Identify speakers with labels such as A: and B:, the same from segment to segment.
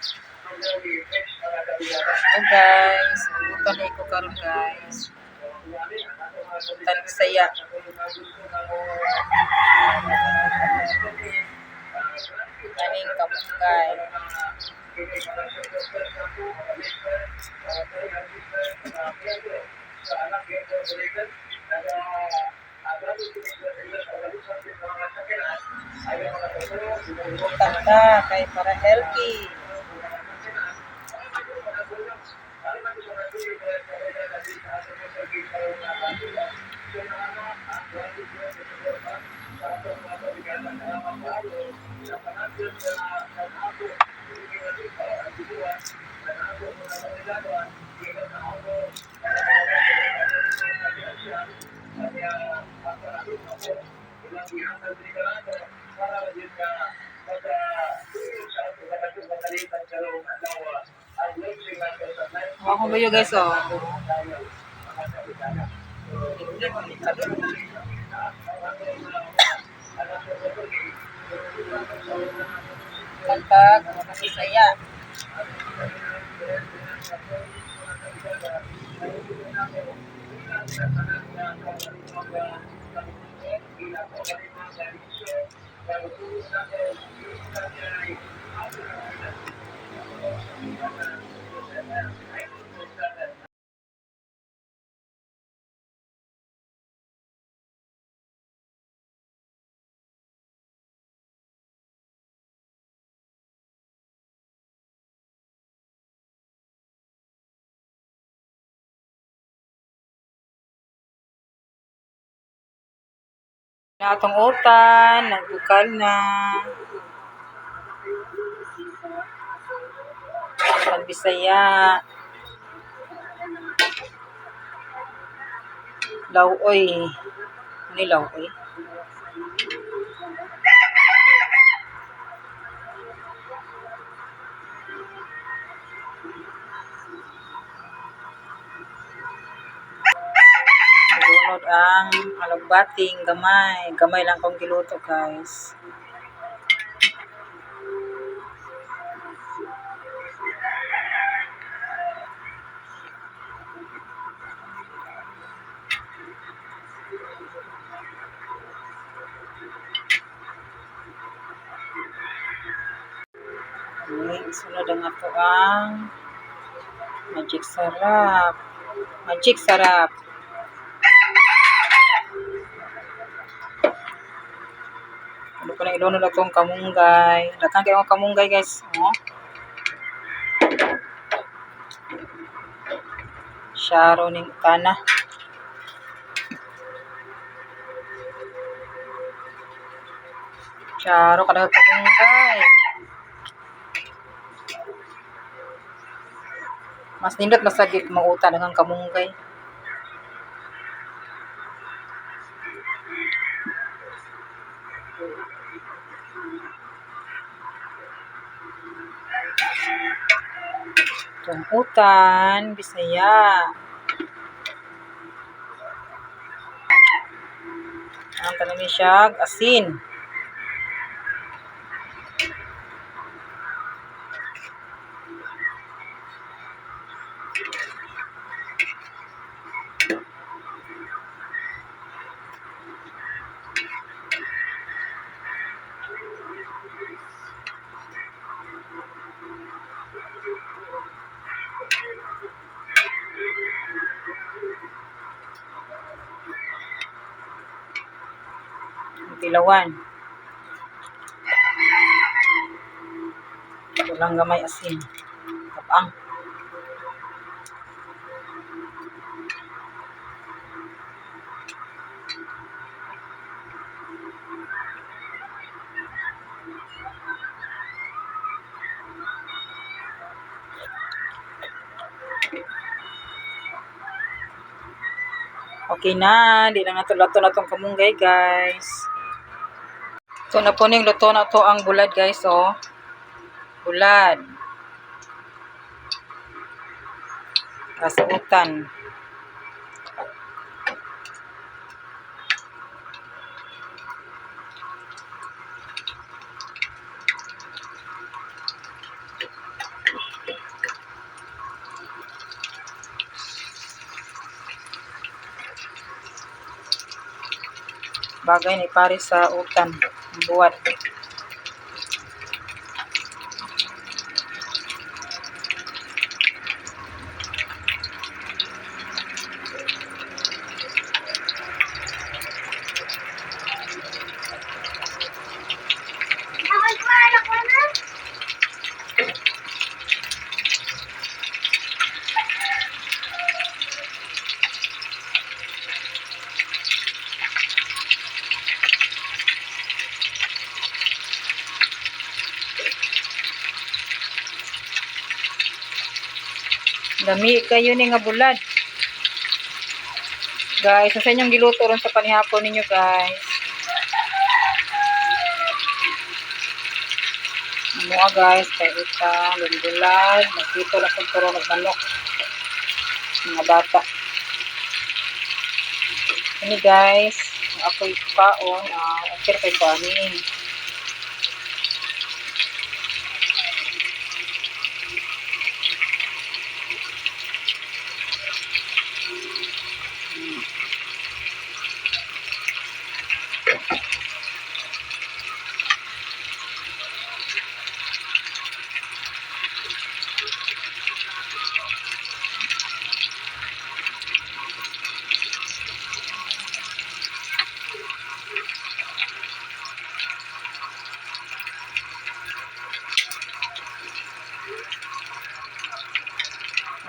A: Hi guys, utan na ko karon, guys. Utan Bisaya. Kaning kamunggay. Utan ta kay para healthy. Ako ba guys, oh. Kantag Bisaya. Na atong utan, nagbukal na. Utan Bisaya. Lawoy. Ano yung lawoy? Nalunod ang alugbating gamay. Gamay lang kong giluto, guys. Okay, sunod ang ato ang magic sarap. Magic sarap. Ano pa na ilunod atong kamunggay. Daghan kayo kamunggay, guys. Oh. Syaro ning utana. Syaro kada kamunggay. Mas nindot masagit mangutan ang kamunggay. Itong utan, Bisaya. Ang tanong siya, asin. Tilawan. Walang gamay asin. Tapang. Okay na, di na nga lato na tong kamunggay, guys. Ito na po ning luto na to ang bulad, guys, oh. Bulad. Kasuutan. Bagay ni pare sa utan, ang buwat. Lami kayo ni nga bulad. Guys, sa inyong giluto ron sa panihapon ninyo, guys. Ano guys, kay ita, bulad, magkito lang sa turo ng manok. Mga bata. Ini guys, ang ako'y kaon, okay kay kanin.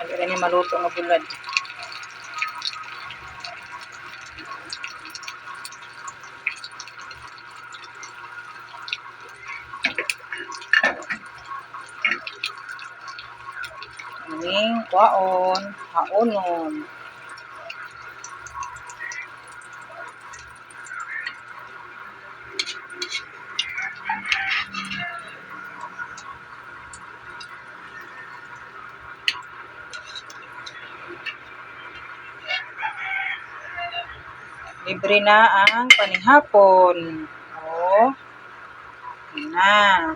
A: Dali ni maluto nga bulad. Aning kwaon, haonon. Libre na ang panihapon. Oh. Na.